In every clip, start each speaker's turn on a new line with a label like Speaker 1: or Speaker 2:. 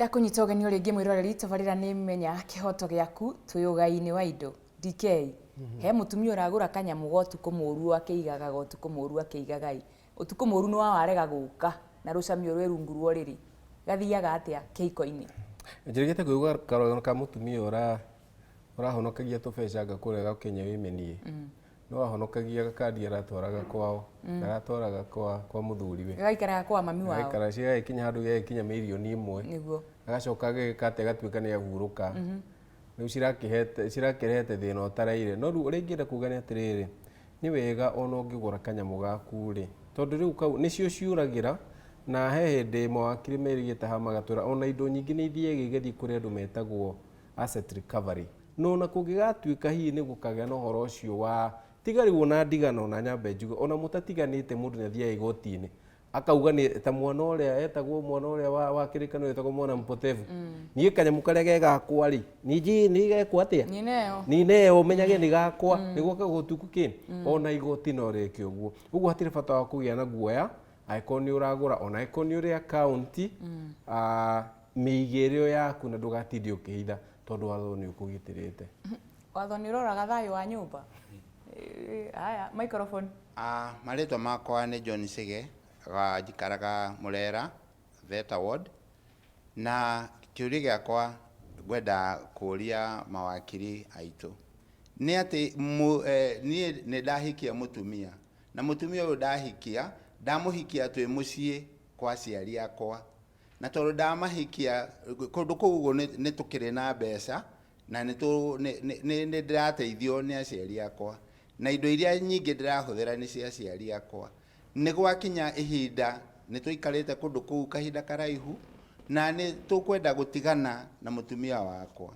Speaker 1: Ndakũnyita ũgeni o rĩngĩ mwĩroreri tabarĩra nĩ menya kĩhoto gĩaku twĩ ũgai-inĩ wa indo. DK, he mũtumia ũragũra kanyamũ ga ũtukũ mũru akĩigaga ga ũtukũ mũru akĩigaga ĩ. Ũtukũ mũru nĩ wa warega gũka na rũcamio rwĩ rungu rwa ũrĩrĩ. Gathiaga atĩa kĩhiko-inĩ?
Speaker 2: Njĩrĩgĩte kũigua karũgano ka mũtumia ũra ũrahonokagia tũbeca anga kũrĩa gakenya women ĩ. No ahonokagia gakandi aratwaraga kwao, ndaratwaraga kwa kwa mũthuriwe.
Speaker 1: Gagaikaraga kwa mami wao.
Speaker 2: Gagaikara cigagĩkinya handũ gĩgagĩkinya mirioni ĩmwe.
Speaker 1: Nĩguo.
Speaker 2: Agacoka agĩka atĩ agatuĩka nĩ ahurũka. Rĩu cirakĩhete cirakĩrehete thĩna ũtaraire. No rĩu ũrĩa ingĩenda kuga nĩ atĩrĩrĩ, nĩ wega ona ũngĩgũra kanyamũ gaku rĩ, tondũ rĩu kau nĩcio ciũragĩra, na he hĩndĩ mawakiri merigĩte haha magatwĩra ona indo nyingĩ nĩ ithiaga igathiĩ kũrĩ andũ metagwo asset recovery. Na ona kũngĩgatuĩka hihi nĩ gũkagĩa na ũhoro ũcio wa, tiga rĩu ona ndigano na nyambe njuge, ona mũtatiganĩte mũndũ nĩ athiaga igoti-inĩ, akauga nĩ ta mwana ũrĩa etagwo mwana ũrĩa wa, wa kĩrĩkanĩro etagwo mwana mpotevu. Niĩ kanyamũ karĩa ge gakwa rĩ, niĩ njĩĩ nĩ gekwo atĩa?
Speaker 1: Nineo.
Speaker 2: Nineo menyage nĩ gakwa, nĩguo kagũtuku kĩ? Ona igoti no rĩke ũguo. Ũguo hatirĩ bata wa kũgĩa na guoya, angĩkorwo nĩ ũragũra, ona angĩkorwo nĩ ũrĩ akaunti, mĩige ĩrĩ o yaku na ndũgatinde ũkĩhitha tondũ watho nĩ ũkũgitĩrĩte.
Speaker 1: Watho nĩ ũroraga thayũ wa nyũmba? Haya, microphone.
Speaker 3: Marĩtwa makwa nĩ John Chege, njikaraga Mũrera, Theta Ward, na kĩũria gĩakwa ngwenda kũria mawakiri aitũ nĩ atĩ niĩ nĩ ndahikia mũtumia, na mũtumia ũyũ ndahikia, ndamũhikia twĩ mũciĩ kwa aciari akwa, na tondũ ndamahikia kũndũ kũu ũguo nĩ tũkĩrĩ na mbeca, na nĩ nĩ ndĩrateithio nĩ aciari akwa, na indo iria nyingĩ ndĩrahũthĩra nĩ cia aciari akwa. Nĩ gwakinya ihinda nĩ tũikarĩte kũndũ kũu kahinda karaihu, na nĩ tũkwenda gũtigana na mũtumia wakwa.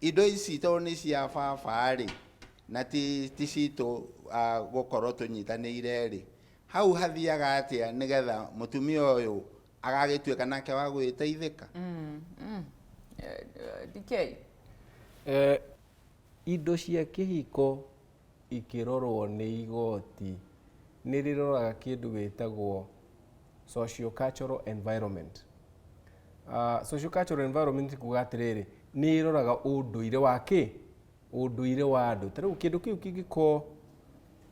Speaker 3: Indo ici tondũ nĩ cia baba rĩ, na ti citũ gũkorwo tũnyitanĩire rĩ, hau hathiaga atĩa nĩgetha mũtumia ũyũ agagĩtuĩka nake wa gwĩteithĩka?
Speaker 1: DK.
Speaker 2: Indo cia kĩhiko ikĩrorwo nĩ igoti nĩ rĩroraga kĩndũ gĩtagwo socio-cultural environment. Socio-cultural environment kuga atĩrĩrĩ, nĩ ĩroraga ũndũire wa kĩ? Ũndũire wa andũ. Ta rĩu kĩndũ kĩu kĩngĩkorwo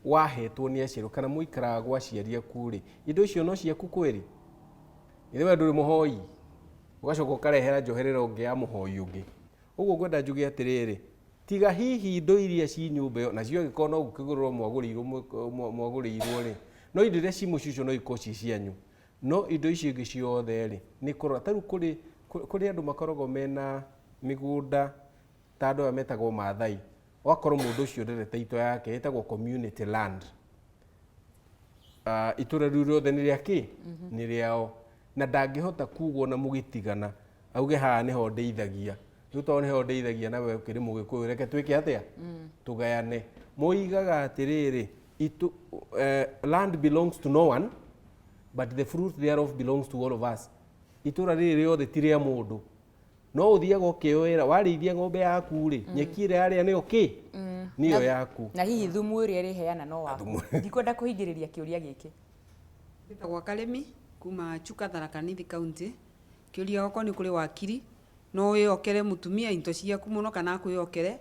Speaker 2: wahetwo nĩ aciari kana mũikaraga gwa aciari aku rĩ, indo icio no ciaku kweri? Githĩ we ndũrĩ mũhoi? Ũgacoka ũkarehera njoherera ũngĩ ya mũhoi ũngĩ. Ũguo ngwenda njuge atĩrĩrĩ, tiga hihi indo iria ci nyũmba ĩyo, nacio angĩkorwo no gũkĩgũrĩrwo mwagũrĩirwo mwagũrĩirwo rĩ, no indo iria ci mũciĩ ũcio no ikorwo ci cianyu. No indo icio ingĩ ciothe rĩ, nĩ kũrora. Ta rĩu kũrĩ kũrĩ andũ makoragwo mena mĩgũnda ta andũ aya metagwo Maathai, ũgakora mũndũ ũcio ndarĩ title yake, ĩtagwo community land. Itũra rĩu rĩothe nĩ rĩa kĩ? Nĩ rĩao. Na ndangĩhota kuga ona mũgĩtigana, auge haha nĩho ndĩithagia. Rĩu tondũ nĩho ndĩithagia na we ũkĩrĩ mũgĩkũyũ reke twĩke atĩa? Tũgayane. Moigaga atĩrĩrĩ, land belongs to no one, but the fruit thereof belongs to all of us. Itũra rĩrĩ rĩothe ti rĩa mũndũ. No ũthiaga ũkĩoera, warĩithia ng'ombe yaku rĩ, nyeki ĩrĩa yarĩa nĩyo kĩ? Nĩyo yaku.
Speaker 1: Na hihi thumu ũrĩa ĩrĩheana no waku. Ndikwenda kũhingĩrĩria kĩũria gĩkĩ.
Speaker 4: Njĩtagwo Karĩmi kuma Chuka Tharaka Nithi County. Kĩũria gĩakwa nĩ kũrĩ wakiri, no wĩyokere mũtumia into ciaku mũno kana akwĩyokere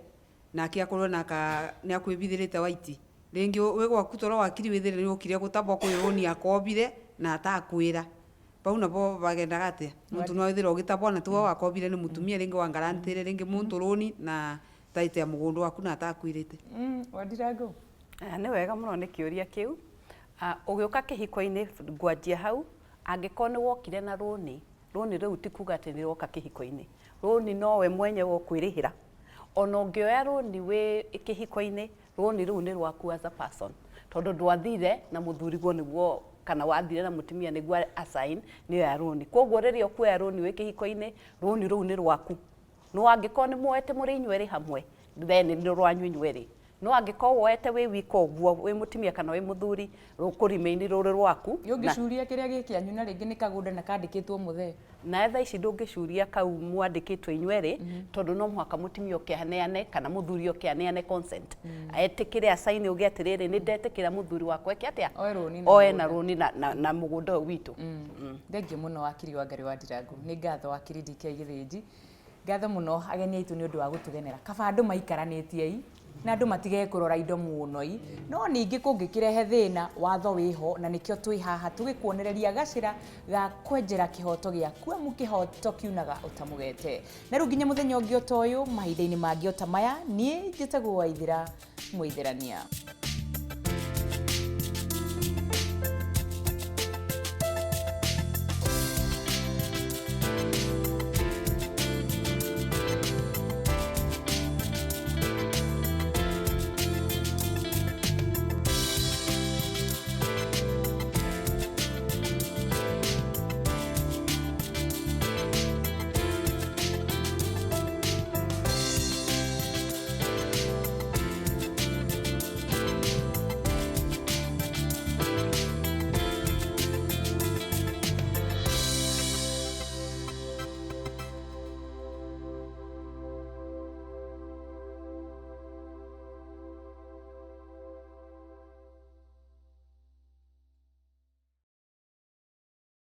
Speaker 4: nake akorwo naka nĩ akwĩbithĩrĩte white. Rĩngĩ wĩ gwaku toro wakiri wĩthĩre nĩ okire gũtabwo kwĩ rũni akobire na atakwĩra. Bau nabo bagendaga atĩa? Muntu no wĩthĩre ũgĩtabwo na tiwe wakobire nĩ mũtumia rĩngĩ wangarantĩre rĩngĩ muntu rũni na title ya mũgũnda waku na atakwĩrĩte.
Speaker 1: Wandirangũ.
Speaker 5: Nĩ wega mũno nĩ kĩũria kĩu. Ũgĩũka kĩhiko-inĩ ngwanjia hau, angĩkorwo nĩ wokire na rũni, rũni rũu ti kuga atĩ nĩ rwoka kĩhiko-inĩ. Rũni nowe mwenyewe ũkwĩrĩhĩra. Ona ũngĩoya rũni wĩ kĩhiko-inĩ, rũni rũu nĩ rwaku as a person. Tondũ ndwathire na mũthuriguo nĩguo kana wathire na mũtumia nĩguo a sign nĩ oya rũni. Koguo rĩrĩa ũkuoya rũni wĩ kĩhiko-inĩ, rũni rũu nĩ rwaku. No angĩkorwo nĩ muoete mũrĩ inyuerĩ hamwe, then nĩ rwanyu inyuerĩ. No angĩkorwo woete wĩ wika ũguo, wĩ mũtumia kana wĩ mũthuri, rũkũrĩmĩini rũrĩ rwaku.
Speaker 1: Ũngĩcuria kĩrĩa gĩ kĩanyu na rĩngĩ nĩ kagũnda na kandĩkĩtwo mũthee.
Speaker 5: Na thaa ici ndũngĩcuria kau mwandĩkĩtwo inyuerĩ, tondũ no mũhaka mũtumia oke aneane kana mũthuri oke aneane consent, etĩkĩre, acaini, uge atĩrĩrĩ, nĩ ndetĩkĩra mũthuri wakwa eke atĩa?
Speaker 1: Oe rũni na
Speaker 5: oe na
Speaker 1: mũgũnda.
Speaker 5: Rũni na mũgũnda ũyũ witũ.
Speaker 1: Thengiũ mũno, wakiri Wangari wa Ndirangu. Nĩ ngatho, wakiri DK Gĩthĩnji. Ngatho mũno ageni aitũ nĩ ũndũ wa gũtũgenera. Kaba andũ maikaranĩtie i na andũ matige kũrora indo mũno i, no ningĩ kũngĩkĩrehe thĩna, watho wĩho, na nĩkĩo twĩ haha tũgĩkuonereria gacĩra ga kwenjera kĩhoto gĩaku, amu kĩhoto kiunaga ũtamũgete. Na rĩu nginya mũthenya ũngĩ ota ũyũ, mahinda-inĩ mangĩ ota maya, niĩ njĩtagwo Waithĩra Mũithĩrania.